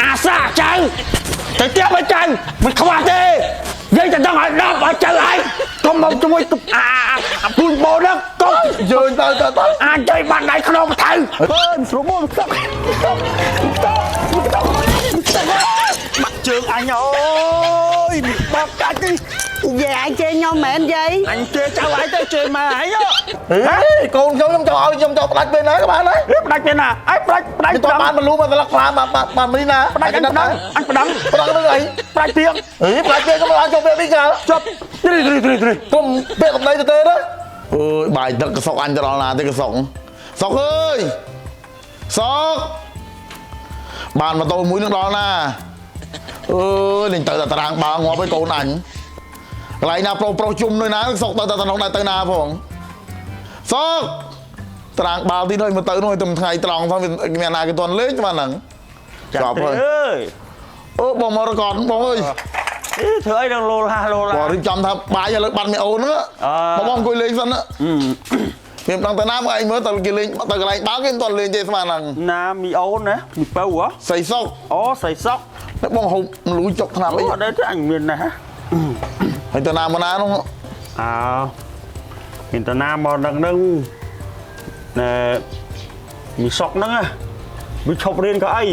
អាសាចៅទៅទៀតមកចៅមិនខ្វះទេយាយតែដឹងឲ្យ10ឲ្យចៅឯងកុំមកជួយអាអាពូនបោហ្នឹងកុំ យើងទៅទៅទៅ អាចចុយបាត់ដៃខ្នងទៅ អើយស្រួលមកទឹកទឹកទឹកទឹក បាក់ជើងអញអើយបកកាច់នេះ យាយឯងជេរខ្ញុំមែនយាយ អញជេរចៅឯងទៅជេរម៉ែឯង ហេកូនខ្ញុំខ្ញុំចង់ឲ្យខ្ញុំចង់ផ្ដាច់ពេលណាក៏បានដែរ ផ្ដាច់ពេលណាឯងផ្ដាច់ផ្ដាច់ មិនតបានបលូមកស្លឹកខ្លាមកបាននេះណា ផ្ដាច់អញផ្ដាច់អញផ្ដាំ ផ្ដាច់នឹងអី ផ្ដាច់ទៀង អីផ្ដាច់ពេលក៏មិនអាចចូលពេលនេះកាល ជប់ទ្រីទ្រីទ្រីទ្រី គុំពាក្យកំដីទៅទេណាអើយបាយទឹកកសុកអញទៅដល់ណាទេកសុកសុកអើយសុកបានម៉ូតូមួយនឹងដល់ណាអើយនឹងទៅតែតារាងបាល់ងាប់ហើយកូនអញកន្លែងណាប្រុសប្រុសជុំនៅណាសុកទៅតែតំណងដែរទៅណាផងសុកតារាងបាល់ទីនោះមកទៅនោះទៅថ្ងៃត្រង់ផងមានណាគេតន់លេងបានហ្នឹងចប់ហើយ អើយ អូបងមករកនបងអើយ អីធ្វើអីដល់លោឡាលោឡា បងរៀបចំថាបាយឥឡូវបាត់មីអូនហ្នឹងបងបងអង្គុយលេងសិនណាខ្ញុំដឹងទៅណាមកឯងមើលតើគេលេងទៅកន្លែងបាល់គេមិនទាន់លេងទេស្មានហ្នឹង ណាមីអូនណាមីពៅហ៎ សីសុក អូសៃសុក តែបងហូបលូចុកថ្នាំ អូ អី អត់ទេអញមានណា ហើយទៅណាមកណានោះ អើមានតាណាមកដឹងនឹងណែមីសុកហ្នឹងវាឈប់រៀនក៏អី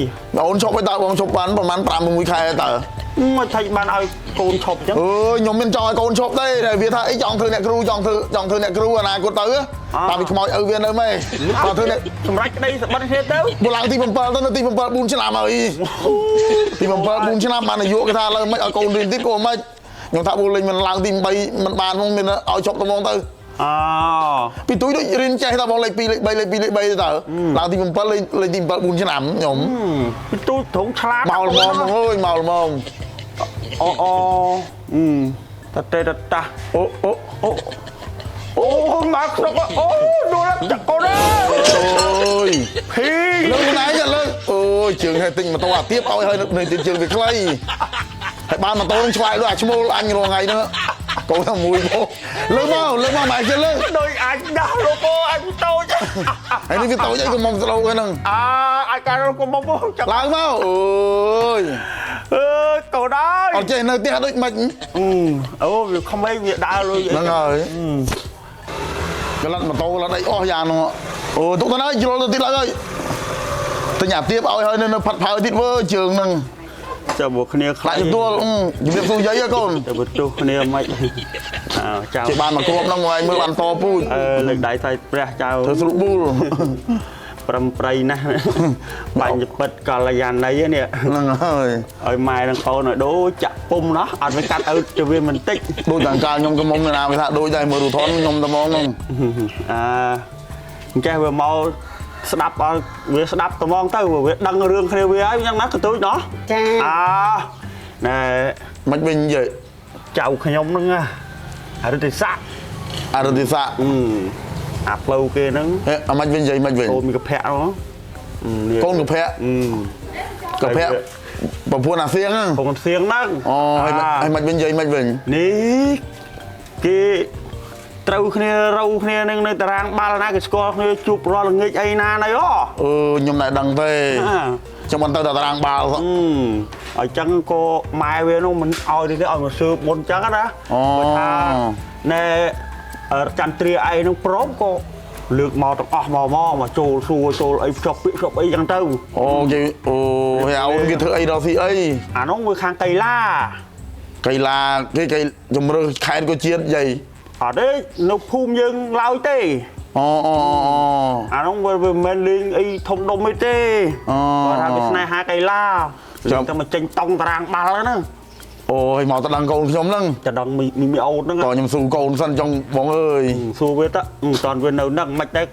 អូនឈប់ឲ្យតើបងឈប់បានប្រហែល5 6ខែតើ មកថាបានឲ្យកូនឈប់ចឹង អើយខ្ញុំមានចង់ឲ្យកូនឈប់ទេតែវាថាអីចង់ធ្វើអ្នកគ្រូចង់ធ្វើចង់ធ្វើអ្នកគ្រូអនាគតទៅតាមពីខ្មោចឪវានៅម៉េចតើធ្វើអ្នក សម្រាប់ក្តីសបិនគ្នាទៅ បុឡើងទី7ទៅនៅទី7 4ឆ្នាំហើយទី7 4ឆ្នាំបានអាយុគេថាឥឡូវមិនឲ្យកូនរៀនទៀតក៏មិនខ្ញុំថាបូលេងមិនឡើងទី8មិនបានហ្មងមានឲ្យឈប់ទៅហ្មងទៅ អូ ពីទូចដូចរៀនចេះតែបងលេខ2លេខ3លេខ2លេខ3ទៅតើឡើងទី7លេខលេខទី7 4ឆ្នាំខ្ញុំ ពីទូចត្រង់ឆ្លាត មកល្មមអើយមកល្មម អូអូអឺតតេតតា អូអូ អូអូមកស្រុកអូដួលចាក់កូនអើ អូយ ភី លើកណៃលើកអូយជើងឲ្យទិញម៉ូតូអាទៀបឲ្យឲ្យនៅជើងវាខ្លីហើយបានម៉ូតូនឹងឆ្វាយដូចអាឈ្មោលអញរាល់ថ្ងៃហ្នឹងកូនតែមួយមកលើកមកលើកមកម៉ែជិះលើក ដូចអញដោះលោកអូអញតូច ហើយនេះវាតូចអីក៏មកស្លូហ្នឹង អើអាចការកុំមកចាក់ ឡើងមកអូយ អើយកូនអើយ អត់ចេះនៅផ្ទះដូចមិន អូវាក្មេងវាដើរលុយ ហ្នឹងហើយក្លិតម៉ូតូក្លិតអីអស់យ៉ាងហ្នឹងអូទុកទៅណាជ្រុលទៅទៀតឡើយទិញអាទៀបឲ្យហើយនៅផាត់ផើទៀតវើជើងហ្នឹង ចាំមកគ្នា ខ្លាចទទួលជំរាបសួរយាយកូន ទៅបន្ទោសគ្នាមិនអើចៅ ជាបានមកគ្រាប់ហ្នឹងមកឯងមើលបានតពូជ អឺលើកដៃថ្លៃព្រះចៅ ធ្វើស្រួលប៊ូល ប្រំប្រៃណាស់បាញ់ពិតកល្យាណីនេះ ហ្នឹងហើយ ឲ្យម៉ែនឹងកូនឲ្យដូចចាក់ពុំណោះអត់មានកាត់ឲ្យទៅវាមិនតិច ដូចតាមកាលខ្ញុំក៏មុំណាគេថាដូចដែរមើលរូធនខ្ញុំតែមកហ្នឹង អើអញ្ចេះវាមកស្ដាប់ឲ្យវាស្ដាប់ត្មងទៅវាដឹងរឿងគ្នាវាហើយយ៉ាងណាកទូចណោះ ចា អើណែ មិនវិញយាយ ចៅខ្ញុំហ្នឹងអរិទ្ធិស័ក អរិទ្ធិស័ក អឺអាផ្លូវគេហ្នឹង ហេអាមិនវិញយាយមិនវិញ កូនមានកភៈហ្នឹង កូនកភៈ អឺ កភៈប្រពន្ធអាសៀងហ្នឹង កូនសៀងហ្នឹង អូហើយហើយមិនវិញយាយមិនវិញ នេះគេត្រូវគ្នារូវគ្នានឹងនៅតារាងបាល់ណាគេស្គាល់គ្នាជួបរាល់ល្ងាចអីណាណីអូ អឺខ្ញុំតែដឹងទេខ្ញុំមិនទៅតារាងបាល់ អឺអញ្ចឹងក៏ម៉ែវានោះមិនឲ្យទេឲ្យមកស៊ើបមុនអញ្ចឹងណា អូ បើថាណែចន្ទ្រាឯងនឹងព្រមក៏លើកមកទាំងអស់មកមកមកចូលសួរចូលអីភ្ជាប់ពាក្យភ្ជាប់អីចឹងទៅ អូគេអូហើយអូនគេធ្វើអីដល់ស៊ីអី អានោះវាខាងកីឡា កីឡាគេគេជំរឿខេតក៏ជាតិយាយ អត់ទេនៅភូមិយើងឡើយទេ អូអូអូ អានោះវាមិនមែនលេងអីធំដុំអីទេ អូ គាត់ថាវាស្នេហាកីឡា ចាំ តែមកចេញតង់តារាងបាល់ហ្នឹង អូយមកទៅដឹងកូនខ្ញុំហ្នឹង จะដឹងមីមីអូនហ្នឹង តខ្ញុំស៊ូកូនសិនចង់បងអើយ សួរវាទៅតន់វានៅហ្នឹងមិនដែរ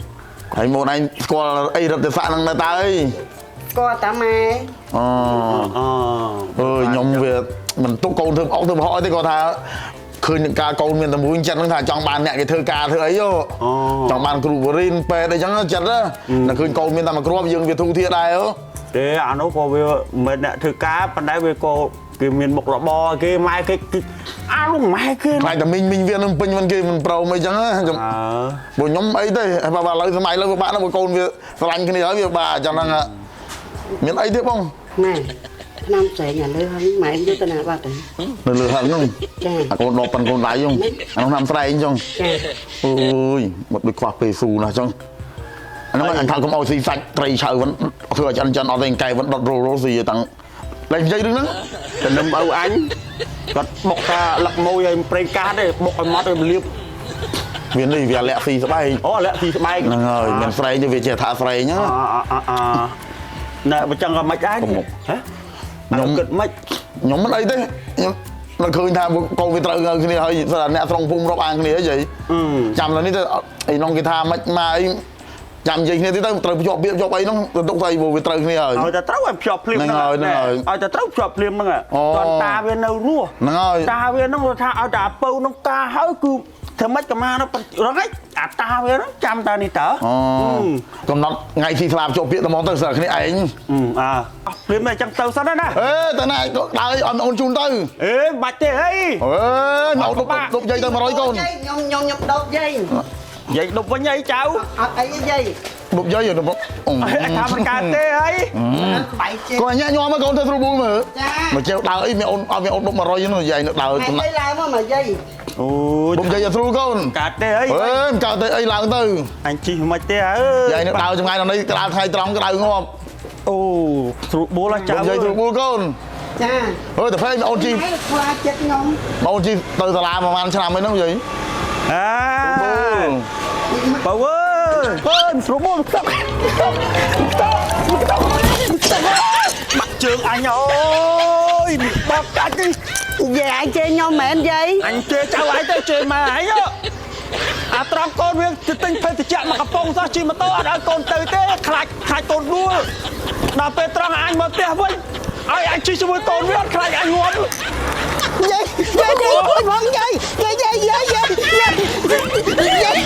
ហើយមកឯងស្គាល់អីរដ្ឋស័កហ្នឹងនៅតើអី ស្គាល់តាម៉ែ អូ អូ អើយខ្ញុំវាមិនទុកកូនធ្វើអុកធ្វើហកអីទេគាត់ថាឃើញនឹងការកូនមានតែមួយចិត្តហ្នឹងថាចង់បានអ្នកគេធ្វើការធ្វើអីហ៎ អូ ចង់បានគ្រូបរិនពេទ្យអីចឹងចិត្តណាតែឃើញកូនមានតែមួយគ្រាប់យើងវាធូរធារដែរហ៎ ទេអានោះក៏វាមិនអ្នកធ្វើការប៉ុន្តែវាក៏គេមានមុខរបរគេម៉ែគេអានោះម៉ែគេ ខ្លាចតែមីងមីងវានឹងពេញមិនគេមិនព្រមអីចឹងណាខ្ញុំ អើ ព្រោះខ្ញុំអីទេហើយបើឥឡូវសម័យឥឡូវពិបាកណាស់បើកូនវាស្រឡាញ់គ្នាហើយវាបាក់អញ្ចឹងហ្នឹងមានអីទេបង ណែឆ្នាំស្រែងឥឡូវហ្នឹងម៉ែយកទៅណាបាត់ហើយ នៅលើហឹងហ្នឹង ចា អាកូនដបប៉ិនកូនដៃហ្នឹងអានោះឆ្នាំស្រែងអញ្ចឹង ចា អូយមកដូចខ្វះពេលស៊ូណាស់អញ្ចឹងអាហ្នឹងអញថាកុំឲ្យស៊ីសាច់ត្រីឆៅវិញធ្វើឲ្យចិនចិនអត់ទេកែវិញដុតរោរោស៊ីតាំងលែងនិយាយរឿងហ្នឹង តែនឹមឪអញគាត់បុកថាលឹកមួយឲ្យប្រេងកាសទេបុកឲ្យម៉ត់ឲ្យលៀប វានេះវាលាក់ស៊ីស្បែក អូលាក់ស៊ីស្បែក ហ្នឹងហើយមិនស្រែងទេវាជាថាស្រែងហ្នឹង អអអណែបើចឹងក៏មិនដែរ កុំមក ហ៎ខ្ញុំគិតមិន ខ្ញុំមិនអីទេខ្ញុំមិនឃើញថាកូនវាត្រូវងើគ្នាហើយស្រាប់អ្នកត្រង់ភូមិរាប់អានគ្នាហីយាយចាំដល់នេះទៅអីនងគេថាមិនមកអីចាំនិយាយគ្នាទៀតទៅត្រូវភ្ជាប់ពាក្យភ្ជាប់អីហ្នឹងទៅទុកស្អីវាត្រូវគ្នាហើយ ឲ្យតែត្រូវឲ្យភ្ជាប់ភ្លាម ហ្នឹងហើយហ្នឹងហើយ ឲ្យតែត្រូវភ្ជាប់ភ្លាមហ្នឹង អូ តតាវានៅរស់ ហ្នឹងហើយ តាវាហ្នឹងគាត់ថាឲ្យតែអាពៅហ្នឹងតាហើយគឺធ្វើម៉េចក៏មករងឯងអាតាវាហ្នឹងចាំតានេះតើ អូកំណត់ថ្ងៃស៊ីស្លាប់ជាប់ពាក្យតែហ្មងទៅស្រាប់គ្នាឯង អើអស់ភ្លាមតែចឹងទៅសិនណា អេតើណាដើរឲ្យអូនជូនទៅ អេបាច់ទេអី អេមកដប់ដប់យាយទៅ100កូន យាយខ្ញុំខ្ញុំខ្ញុំដប់យាយ យាយដប់វិញអីចៅ អត់អីទេយាយ ដប់យាយដប់ អញថាមិនកើតទេអី បែកជើង កូនញ៉ាំញោមកូនទៅស្រួលបួលមើល ចា មកជើដើរអីមានអូនឲ្យមានអូនដប់100ហ្នឹងយាយនៅដើរ ថ្ងៃនេះឡើងមកមកយាយ អូយ ដប់យាយឲ្យស្រួលកូន កើតទេអី អេមិនកើតទេអីឡើងទៅ អញជីមិនទេអើ យាយនៅដើរចម្ងាយដល់នេះក្តៅថ្ងៃត្រង់ក្តៅងាប់ អូស្រួលបួលហ៎ចៅ ដប់យាយស្រួលបួលកូន ចា អើយតែផ្លេអូនជី ហើយខ្លាចចិត្តខ្ញុំ អូនជីទៅសាលាប្រហែលឆ្នាំអីហ្នឹងយាយ អើបើអើយអើយស្រួលបួលស្តុកស្តុកស្តុកស្តុកស្តុកបាក់ជើងអញអូយបកកាច់នេះ យាយឯងជេរខ្ញុំមែនយាយ អញជេរចៅឯងទៅជេរម៉ែឯងអាត្រង់កូនវាទៅទិញភេសជ្ជៈមកកំប៉ុងសោះជិះម៉ូតូអត់ឲ្យកូនទៅទេខ្លាចខ្លាចកូនដួលដល់ពេលត្រង់អញមកផ្ទះវិញឲ្យអញជិះជាមួយកូនវាអត់ខ្លាចអញងាប់ យាយយាយយាយផងយាយយាយយាយយាយយាយយាយ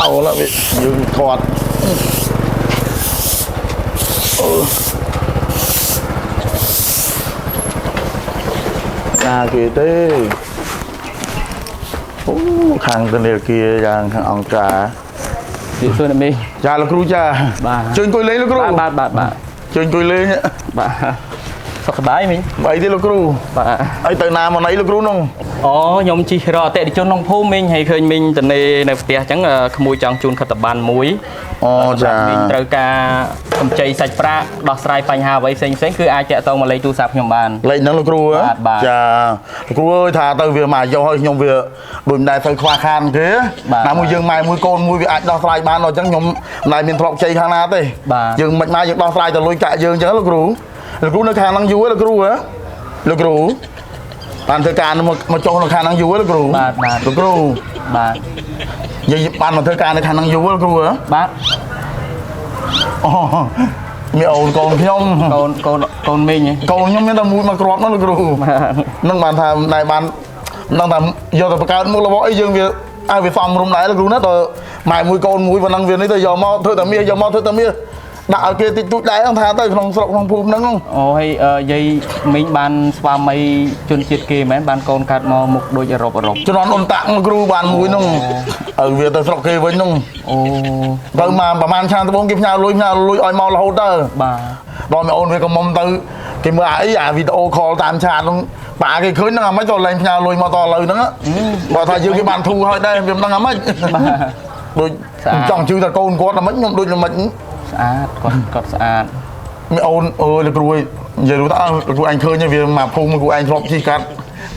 អូឡាវាយើងធាត់ណាគេទេអូខាងធនាគារយ៉ាងខាងអង្គការ និយាយសួរអ្នកមីង ចាលោកគ្រូចា បាទ ជួយអង្គុយលេងលោកគ្រូ បាទបាទបាទ ជួយអង្គុយលេង បាទសុខសប្បាយមីង អីទេលោកគ្រូ បាទ អីទៅណាមកណីលោកគ្រូនោះ អូខ្ញុំជិះរកអតិថិជនក្នុងភូមិមីងហើយឃើញមីងតនេនៅផ្ទះអញ្ចឹងក្មួយចង់ជូនខិត្តប័ណ្ណមួយ អូចា មីងត្រូវការកម្ចីសាច់ប្រាក់ដោះស្រាយបញ្ហាអ្វីផ្សេងផ្សេងគឺអាចតាក់ទងមកលេខទូរស័ព្ទខ្ញុំបាន លេខហ្នឹងលោកគ្រូហ៎ បាទបាទ ចាលោកគ្រូអើយថាទៅវាមកយកឲ្យខ្ញុំវាដូចមិនដែលទៅខ្វះខានគេ បាទ ណាមួយយើងម៉ែមួយកូនមួយវាអាចដោះស្រាយបានដល់អញ្ចឹងខ្ញុំមិនដែលមានធ្លាប់ជ័យខាងណាទេ បាទ យើងមិនមកយើងដោះស្រាយទៅលុយកាក់យើងអញ្ចឹងលោកគ្រូលោកគ្រូនៅខាងហ្នឹងយូរហើយលោកគ្រូហ៎លោកគ្រូបានធ្វើការមកមកចុះនៅខាងហ្នឹងយូរហើយលោកគ្រូ បាទបាទ លោកគ្រូ បាទ និយាយបានមកធ្វើការនៅខាងហ្នឹងយូរហើយលោកគ្រូហ៎ បាទ អូមានអូនកូនខ្ញុំ កូនកូនកូនមីងហ៎ កូនខ្ញុំមានតែមួយមកគ្រាប់នោះលោកគ្រូ បាទ នឹងបានថាមិនដែលបានមិនដឹងថាយកទៅបង្កើតមុខរបរអីយើងវាឲ្យវាសមរម្យដែរលោកគ្រូណាដល់ម៉ែមួយកូនមួយប៉ុណ្ណឹងវានេះទៅយកមកធ្វើតែមាសយកមកធ្វើតែមាសដាក់ឲ្យគេតិចតួចដែរហ្នឹងថាទៅក្នុងស្រុកក្នុងភូមិហ្នឹង អូហើយយាយមីងបានស្វាមីជនជាតិគេមែនបានកូនកើតមកមុខដូចអឺរ៉ុបអឺរ៉ុប ជំនាន់អ៊ុនតាក់លោកគ្រូបានមួយហ្នឹងឲ្យវាទៅស្រុកគេវិញហ្នឹង អូ ទៅមកប្រហែលឆ្នាំដំបូងគេផ្ញើលុយផ្ញើលុយឲ្យមករហូតទៅ បាទ ដល់មីអូនវាក៏មុំទៅគេមើលអាអីអាវីដេអូខលតាមឆាតហ្នឹងប៉ាគេឃើញហ្នឹងអាម៉េចទៅលែងផ្ញើលុយមកតឥឡូវហ្នឹងបើថាយើងគេបានធូរហើយដែរវាមិនដឹងអាម៉េចដូចចង់ជឿថាកូនគាត់អាម៉េចខ្ញុំដូចអាម៉េច ស្អាតគាត់គាត់ស្អាត មីអូនអើយលោកគ្រូនិយាយรู้ថាលោកគ្រូឯងឃើញវាមកភូមិគ្រូឯងធ្លាប់ជិះកាត់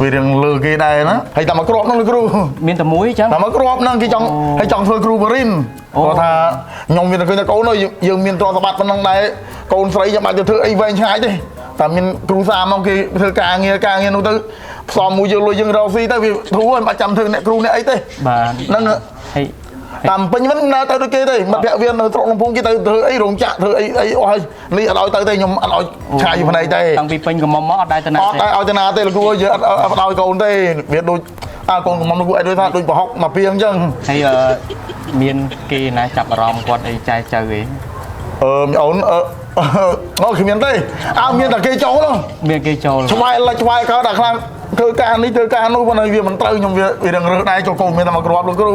វារៀងលើគេដែរណាហើយតែមកគ្រាប់ហ្នឹងលោកគ្រូ មានតែមួយអញ្ចឹង តែមកគ្រាប់ហ្នឹងគេចង់ហើយចង់ធ្វើគ្រូបរិនគាត់ថាខ្ញុំមានឃើញថាកូនយើងមានទ្រព្យសម្បត្តិប៉ុណ្ណឹងដែរកូនស្រីចាំបាច់ទៅធ្វើអីវែងឆ្ងាយទេតែមានគ្រូសាមកគេធ្វើការងារការងារនោះទៅផ្សំមួយយើងលុយយើងរកស៊ីទៅវាធូរហើយមិនបាច់ចាំធ្វើអ្នកគ្រូអ្នកអីទេ បាទ ហ្នឹង ហើយ តាមពេញមិននៅទៅដូចគេទេមិត្តភក្តិវានៅស្រុកលំពងគេទៅធ្វើអីរោងចក្រធ្វើអីអីអស់ហើយនេះអត់ឲ្យទៅទេខ្ញុំអត់ឲ្យឆាយភ្នែកទេ តាំងពីពេញកំមុំមកអត់ដែរទៅណា អត់ដែរឲ្យទៅណាទេលោកគ្រូយើងអត់ឲ្យកូនទេវាដូចអើកូនកំមុំលោកគ្រូអីដូចថាដូចប្រហុកមកពីអញ្ចឹង ហើយមានគេណាចាប់អារម្មណ៍គាត់អីចែចៅអី អឺមីអូនអឺអូគ្មានទេអើមានតែគេចូលនោះ មានគេចូល ឆ្វែលឆ្វែកើតតែខ្លាំងធ្វើការនេះធ្វើការនោះប៉ុន្តែវាមិនត្រូវខ្ញុំវារឿងរើសដែរចូលកូនមានតែមកគ្រាប់លោកគ្រូ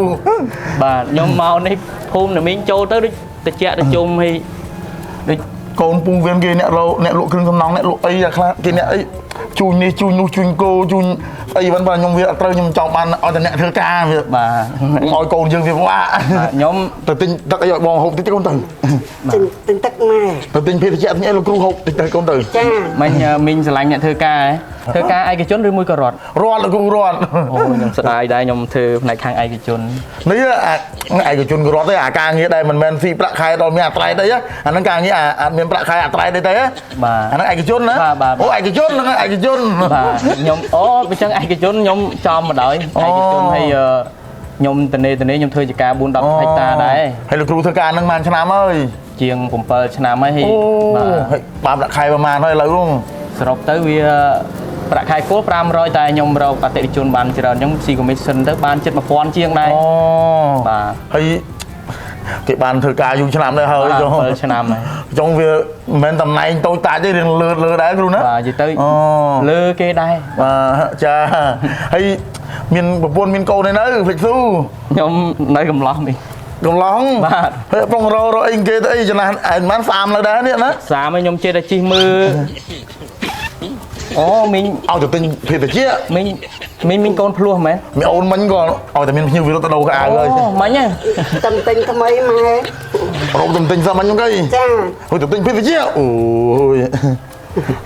បាទខ្ញុំមកនេះភូមិណាមីងចូលទៅដូច តិចតិជុំហើយដូច កូនពងវៀនគេអ្នកលោអ្នកលក់គ្រឿងសំណង់អ្នកលក់អីអាខ្លះគេអ្នកអីជួញនេះជួញនោះជួញគោជួញអីវិញបាទខ្ញុំវាអត់ត្រូវខ្ញុំចង់បានឲ្យតែអ្នកធ្វើការវា បាទ ឲ្យកូនយើងវាពិបាក ខ្ញុំ ទៅទិញទឹកអីឲ្យបងហូបតិចកូនទៅ ទិញទឹកម៉ែ ទៅទិញភេសជ្ជៈទិញអីលោកគ្រូហូបតិចទៅកូនទៅ ចា មិញមីងស្រឡាញ់អ្នកធ្វើការធ្វើការឯកជនឬមួយក៏រដ្ឋ រត់លោកគ្រូរត់ អូខ្ញុំស្ដាយដែរខ្ញុំធ្វើផ្នែកខាងឯកជន នេះឯកជនក៏រត់ដែរអាការងារដែលមិនមែនស៊ីប្រាក់ខែដល់មានអាត្រៃអីអាហ្នឹងការងារអត់មានប្រាក់ខែអាត្រៃទេទេ បាទ អាហ្នឹងឯកជនណាអូឯកជនហ្នឹងឯកជន បាទខ្ញុំអូអញ្ចឹងឯកជនខ្ញុំចំមកដល់ឯកជនហើយខ្ញុំតនេខ្ញុំធ្វើជាការ4 10ហិកតាដែរ ហើយលោកគ្រូធ្វើការហ្នឹងបានឆ្នាំហើយ ជាង7ឆ្នាំហើយ បាទបានប្រាក់ខែប្រហែលហើយឥឡូវ សរុបទៅវាប្រាក់ខែគោល500តែខ្ញុំរកអតិថិជនបានច្រើនខ្ញុំស៊ី commission ទៅបានជិត1000ជាងដែរ អូ បាទ ហើយគេបានធ្វើការយូរឆ្នាំដែរហើយចុង 7ឆ្នាំហើយ ចុងវាមិនមែនតំណែងតូចតាចទេរឿងលើលើដែរគ្រូណា បាទនិយាយទៅលើគេដែរ បាទចាហើយមានប្រពន្ធមានកូនឯនៅភ្លេចស៊ូ ខ្ញុំនៅកំឡោះនេះ កំឡង បាទ ហើយប្រុងររអីគេទៅអីចំណាស់ឯងបានស្អាមនៅដែរនេះណា ស្អាមហើយខ្ញុំចេះតែជិះមើលអូមីង ឲ្យទៅទិញភេសជ្ជៈ មីងមីងមីងកូនភ្លោះមែន មីអូនមិញក៏ឲ្យតែមានភ្ញៀវវារត់ទៅដូរកៅអៅហើយ អូមិញ តំទិញថ្មីម៉ែ រកតំទិញសោះមិញហ្នឹងគេ ចា ហូយទៅទិញភេសជ្ជៈអូយ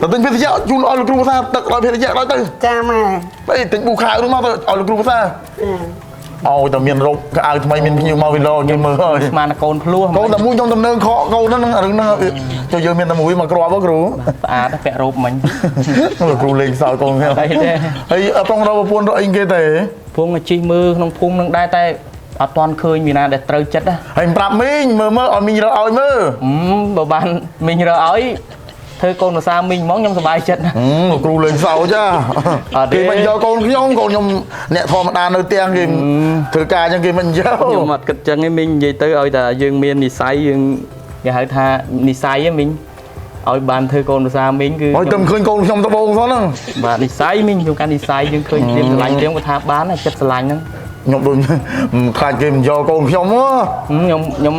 ទៅទិញភេសជ្ជៈជូនឲ្យលោកគ្រូភាសាទឹកដល់ភេសជ្ជៈដល់ទៅ ចាម៉ែ អីទិញប៊ូខៅនោះមកទៅឲ្យលោកគ្រូភាសាអូតែមានរោគកៅអៅថ្មីមានភ្ញៀវមកវិញលោខ្ញុំមើលហើយ ស្មានកូនភ្លោះ កូនតែមួយខ្ញុំតំណើងខកកូនហ្នឹងរឿងហ្នឹងចុះយើងមានតែមួយមកគ្រាប់ហ៎គ្រូ ស្អាតពាក់រ៉ូបមិញ លោកគ្រូលេងសើចកូនខ្ញុំ ហើយទេ ហើយប្រុងរកប្រពន្ធរកអីគេទេ ពងជិះមើលក្នុងភូមិនឹងដែរតែអត់ទាន់ឃើញមានណាដែលត្រូវចិត្តណា ហើយប្រាប់មីងមើលមើលឲ្យមីងរើឲ្យមើល បើបានមីងរើឲ្យធ្វើកូនភាសាមីងហ្មងខ្ញុំសប្បាយចិត្តណា លោកគ្រូលេងសើចចាគេមិនយកកូនខ្ញុំកូនខ្ញុំអ្នកធម្មតានៅផ្ទះគេធ្វើការអញ្ចឹងគេមិនយក ខ្ញុំអត់គិតចឹងឯងមីងនិយាយទៅឲ្យតែយើងមាននិស័យយើងគេហៅថានិស័យឯងមីងឲ្យបានធ្វើកូនភាសាមីងគឺ ឲ្យតែឃើញកូនខ្ញុំដបងសោះហ្នឹង បាទនិស័យមីងខ្ញុំកាន់និស័យយើងឃើញព្រាមស្រឡាញ់ព្រាមគាត់ថាបានចិត្តស្រឡាញ់ហ្នឹង ខ្ញុំដូចខ្លាចគេមិនយកកូនខ្ញុំហ៎ ខ្ញុំ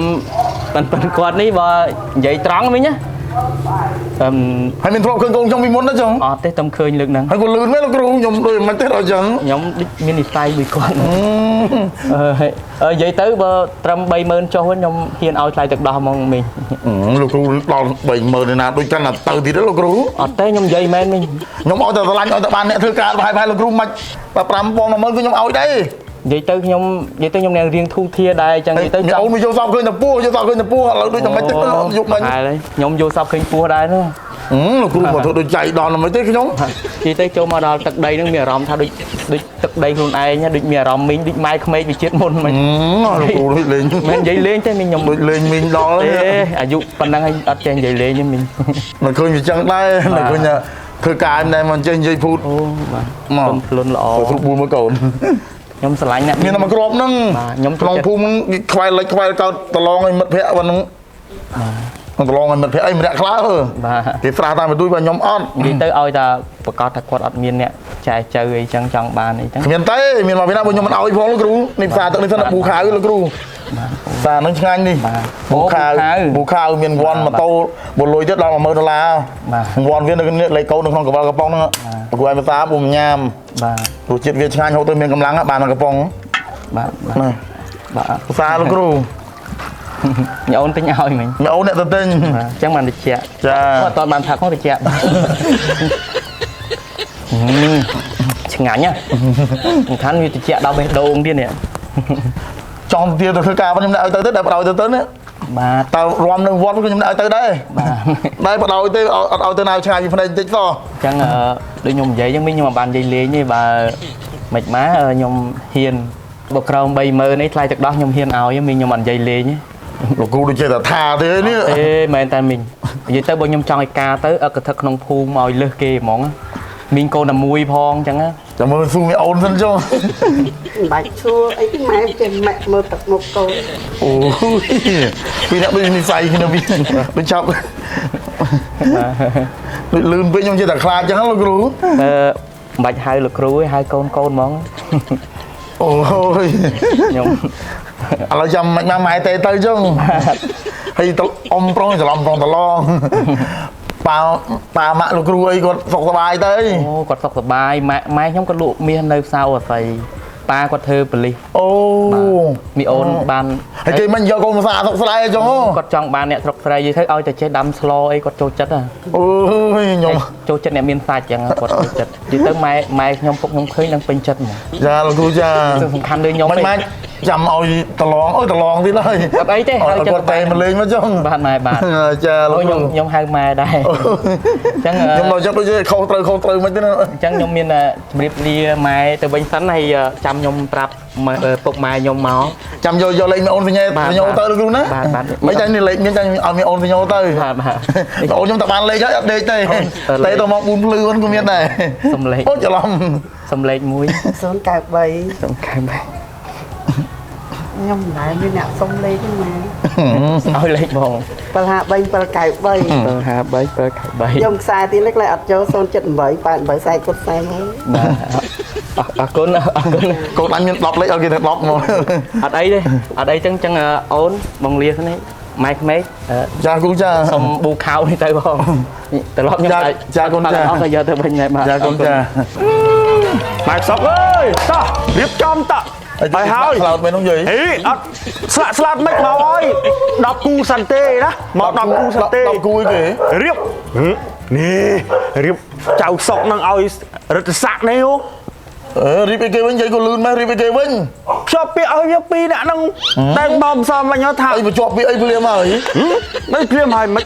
ប៉ិនគាត់នេះបើនិយាយត្រង់មីងណា ហើយមានធ្លាប់ឃើញកូនខ្ញុំពីមុនទេចឹង អត់ទេតែឃើញលើកហ្នឹង ហើយគាត់លឿនមែនលោកគ្រូខ្ញុំដូចមិនទេដល់ចឹង ខ្ញុំដូចមាននិស័យមួយគាត់និយាយទៅបើត្រឹម30000ចុះវិញខ្ញុំហ៊ានឲ្យថ្លៃទឹកដោះហ្មងមីង លោកគ្រូដល់30000ឯណាដូចកាន់តែទៅទៀតទេលោកគ្រូ អត់ទេខ្ញុំនិយាយមែនមីង ខ្ញុំឲ្យតែស្រឡាញ់ឲ្យតែបានអ្នកធ្វើការប្រហែលលោកគ្រូមិនបើ5000 10000គឺខ្ញុំឲ្យដែរ និយាយទៅខ្ញុំនិយាយទៅខ្ញុំនឹងរៀងធូធាដែរអញ្ចឹងនិយាយទៅ អូនមកយកសពឃើញតែពោះយកសពឃើញតែពោះឥឡូវដូចតែមិនទេយកមិញ ហើយខ្ញុំយកសពឃើញពោះដែរនោះ លោកគ្រូមកធ្វើដូចចៃដល់មិនទេខ្ញុំ និយាយទៅចូលមកដល់ទឹកដីនឹងមានអារម្មណ៍ថាដូចដូចទឹកដីខ្លួនឯងដូចមានអារម្មណ៍មីងដូចម៉ែក្មេកវិជាតិមុនមិញ លោកគ្រូដូចលេង មិននិយាយលេងទេមីងខ្ញុំ ដូចលេងមីងដល់ ទេអាយុប៉ុណ្ណឹងហើយអត់ចេះនិយាយលេងទេមីង មិនឃើញវាចឹងដែរមិនឃើញធ្វើការមិនដែរមិនចេះនិយាយភូត អូបាទកូនភ្លុនល្អ ស្រុកបួនមើលកូន ខ្ញុំស្រឡាញ់អ្នក មានតែមួយគ្រាប់ហ្នឹង ខ្ញុំ ក្នុងភូមិខ្វែលិចខ្វែលកោតតឡងឲ្យមិត្តភក្តិហ្នឹងតឡងឲ្យមិត្តភក្តិអីម្នាក់ខ្លះ បាទ គេស្រាតាមបន្ទួយបើខ្ញុំអត់ និយាយទៅឲ្យតែប្រកាសថាគាត់អត់មានអ្នកចែកចៅអីចឹងចង់បានអីចឹង គ្មានទេមានមកពីណាបើខ្ញុំមិនឲ្យផងលោកគ្រូនេះផ្សារទឹកនេះសិនប៊ូខៅលោកគ្រូផ្សារហ្នឹងឆ្ងាញ់នេះប៊ូខៅប៊ូខៅមានវ៉ាន់ម៉ូតូបលុយទៀតដល់10000ដុល្លារវ៉ាន់វានៅលេខកូននៅក្នុងកវលកំប៉ុងហ្នឹងគ្រូឲ្យភាសាប៊ូញ៉ាំ បាទ រសជាតិវាឆ្ងាញ់ហូបទៅមានកម្លាំងបានកំប៉ុង បាទ ណា បាទ ភាសាលោកគ្រូ ញអូនទិញឲ្យមិញ ញអូនអ្នកទៅទិញ អញ្ចឹងបានតិច ចា អត់បានថាផងតិចឆ្ងាញ់ណាសំខាន់វាតិចដល់បេះដូងទៀតនេះ ចង់ទៀតទៅធ្វើការខ្ញុំដាក់ឲ្យទៅទៅដែលបដ ாய் ទៅទៅនេះ បាទ តើរំនឹងវត្តខ្ញុំដាក់ឲ្យទៅដែរ បាទ ដែរបដ ாய் ទេអត់ឲ្យទៅណាឆ្ងាយពីភ្នែកបន្តិចសោះ អញ្ចឹងដូចខ្ញុំនិយាយអញ្ចឹងវិញខ្ញុំមិនបាននិយាយលេងទេបើមិនមកខ្ញុំហ៊ានបើក្រោម30000នេះថ្លៃទឹកដោះខ្ញុំហ៊ានឲ្យមីងខ្ញុំអត់និយាយលេងទេ លោកគ្រូដូចចេះតែថាទេនេះ ទេមែនតែមីងនិយាយទៅបើខ្ញុំចង់ឲ្យការទៅអកថឹកក្នុងភូមិឲ្យលើសគេហ្មងមីងកូនតែមួយផងអញ្ចឹង ចាំមើលស៊ូមីអូនសិនចុះ មិនបាច់ឈួរអីទេម៉ែចេះម៉ាក់មើលទឹកមុខកូន អូយពីអ្នកដូចនិស័យគ្នាវិញដូចចាប់ដូចលឿនពេកខ្ញុំចេះតែខ្លាចអញ្ចឹងលោកគ្រូ អឺមិនបាច់ហៅលោកគ្រូទេហៅកូនកូនហ្មង អូយ ខ្ញុំ ឥឡូវចាំមិនមកម៉ែទេទៅចឹងហើយទៅអ៊ំប្រុងច្រឡំប្រុងតឡងប៉ាប៉ាម៉ាក់លោកគ្រូអីគាត់សុខសប្បាយទៅ អូគាត់សុខសប្បាយម៉ែខ្ញុំគាត់លក់មាសនៅផ្សារអូអាស័យប៉ាគាត់ធ្វើប៉ូលីស អូ មីអូនបាន ហើយគេមិនយកកូនភាសាស្រុកស្រែចឹង គាត់ចង់បានអ្នកស្រុកស្រែនិយាយទៅឲ្យតែចេះដាំស្លអីគាត់ចូលចិត្តហ៎ អូយខ្ញុំ ចូលចិត្តអ្នកមានសាច់ចឹងគាត់ចូលចិត្តនិយាយទៅម៉ែខ្ញុំពុកខ្ញុំឃើញនឹងពេញចិត្តហ្មង ចាលោកគ្រូចា សំខាន់លើខ្ញុំ មិនម៉េចចាំឲ្យតឡងអូយតឡងទៀតហើយ អត់អីទេ ហើយគាត់តែមកលេងមកចឹង បាទម៉ែបាទ ចាលោក ខ្ញុំហៅម៉ែដែរអញ្ចឹង ខ្ញុំដល់ចិត្តដូចជាខុសត្រូវមិនទេ អញ្ចឹងខ្ញុំមានជម្រាបលាម៉ែទៅវិញសិនហើយចាំខ្ញុំប្រាប់ពុកម៉ែខ្ញុំមក ចាំយកលេខមីអូនសញ្ញាទៅលោកគ្រូណាមិនចាញ់នេះលេខមានចាញ់ឲ្យមីអូនសញ្ញាទៅ បាទបាទ អូនខ្ញុំតែបានលេខហើយអត់ដេកទេតែទៅមក4ភ្លឺហ្នឹងក៏មានដែរ សំលេខ អូច្រឡំ សំលេខ1 093 093ខ្ញុំមិនដែលមានអ្នកសុំលេខទេម៉ែ ឲ្យលេខបង 753 793 753 793ខ្ញុំខ្សែទីលេខអត់ចូល078 88 40គាត់40មក បាទអរគុណអរគុណ កូនអញមាន10លេខឲ្យគេទៅ10មក អត់អីទេអត់អីចឹងចឹងអូនបងលាសិននេះម៉ែក្មេក ចាគ្រូចា សុំប៊ូខោនេះទៅបងត្រឡប់ខ្ញុំ ចាកូនចា អស់ក៏យកទៅវិញដែរបាទ ចាកូនចា ម៉ែសុកអើយតោះរៀបចំតហើយហើយ ស្លោតមែននោះយាយ ហីអត់ស្លាប់មិនមកហើយ10គូសិនទេណាមក10គូសិនទេ 10គូអីគេ រៀបនេះរៀបចៅសុកនឹងឲ្យរិទ្ធស័កនេះហូ អឺរៀបអីគេវិញយាយក៏លឿនម៉េះរៀបអីគេវិញ ភ្ជាប់ពាក្យឲ្យវាពីរអ្នកហ្នឹងតែមកមិនសមវិញថា អីបញ្ជាប់ពាក្យអីភ្លាមហើយ មិនភ្លាមហើយមិន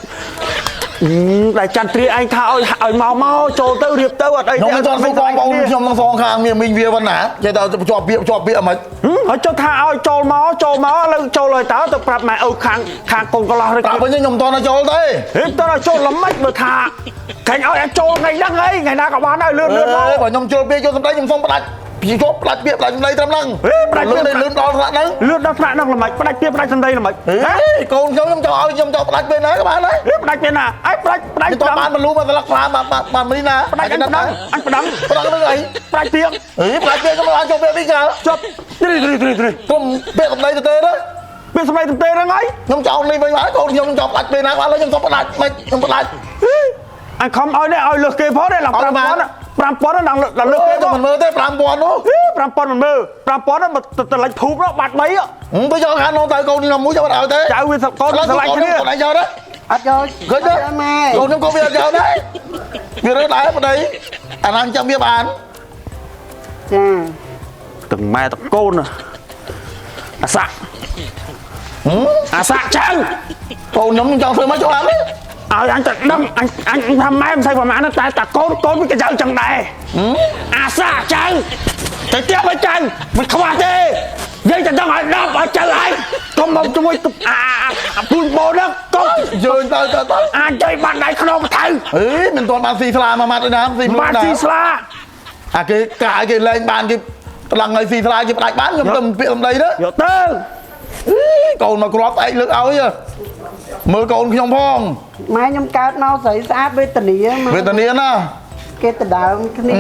តែចន្ទ្រាឯងថាឲ្យមកចូលទៅរៀបទៅអត់អី ខ្ញុំមិនចង់សួរបងប្អូនខ្ញុំនឹងសងខាងមានមីងវាប៉ុណ្ណាចេះតែភ្ជាប់ពាក្យអីមិន ហើយចុះថាឲ្យចូលមកឥឡូវចូលហើយតើទៅប្រាប់ម៉ែឪខាងកូនកន្លោះ ប្រាប់វិញខ្ញុំមិនតន់ចូលទេ ហេតន់ចូលល្មិចបើថាខែងឲ្យអាចចូលថ្ងៃហ្នឹងអីថ្ងៃណាក៏បានដែរលឿនមក បើខ្ញុំចូលពាក្យចូលសម្ដីខ្ញុំសុំផ្ដាច់ពីជប់ផ្ដាច់ពាក្យផ្ដាច់សម្ដីត្រឹមហ្នឹងផ្ដាច់លឿនដល់ថ្នាក់ហ្នឹង លឿនដល់ថ្នាក់ហ្នឹងល្មិចផ្ដាច់ពាក្យផ្ដាច់សម្ដីល្មិច ហេកូនខ្ញុំចង់ឲ្យខ្ញុំចង់ផ្ដាច់ពេលណាក៏បានដែរ ផ្ដាច់ពេលណាអីផ្ដាច់ ខ្ញុំបានបលូមកស្លឹកខ្លាបាននេះណា ផ្ដាច់អញផ្ដាំអញផ្ដាំ ផ្ដាំនឹងអី ផ្ដាច់ពាក្យ ហេផ្ដាច់ពាក្យខ្ញុំបានចូលពាក្យវិញចា ជប់ត្រី ទុំពាក្យសម្ដីទៅទេណា ពាក្យសម្ដីទៅទេហ្នឹងហើយ ខ្ញុំចង់នេះវិញហើយកូនខ្ញុំចង់ផ្ដាច់ពេលណាបានហើយខ្ញុំសុំផ្ដាច់មិនខ្ញុំផ្ដាច់ អញខំឲ្យនេះឲ្យលើសគេផងនេះឡើង5000 5000ដល់លើសគេ ទៅមិនមើលទេ5000នោះ 5000មិនមើល5000មកទៅលិចភូមិនោះបាត់3 ទៅយកខាងនោះទៅកូនខ្ញុំមួយយកអត់ឲ្យទេ ចៅវាកូនស្រឡាញ់គ្នា កូនឯងយកទេ អត់យក ឃើញទេ ម៉ែ កូនខ្ញុំក៏វាអត់យកដែរវារើដែរប្តីអាណាចាំវាបាន ចា ទាំងម៉ែទាំងកូនអាសាក់អាសាក់ចៅ កូនខ្ញុំចង់ធ្វើមកចូលអត់ទេ ឲ្យអញទៅដឹងអញថាម៉ែមិនស្អីប្រហែលតែតាកូនវាក៏ចៅចឹងដែរអាសាចៅទៅទៀតឲ្យចៅមិនខ្វះទេយាយទៅដឹងឲ្យ10ឲ្យចៅឯងកុំមកជួយអាពូនបោហ្នឹងកុំ យើងទៅ អាចចុយបាត់ដៃខ្នងទៅ អេមិនទាន់បានស៊ីស្លាមួយម៉ាត់ទេណាស៊ី បានស៊ីស្លា អាគេកាយគេលែងបានគេប្រឡងឲ្យស៊ីស្លាគេផ្ដាច់បានខ្ញុំទៅពាក្យសម្ដីទៅ យកទៅ កូនមកគ្រាប់ឯងលើកឲ្យមើលកូនខ្ញុំផង ម៉ែខ្ញុំកើតមកស្រីស្អាតវេទនា វេទនាណា គេដដើមគ្នា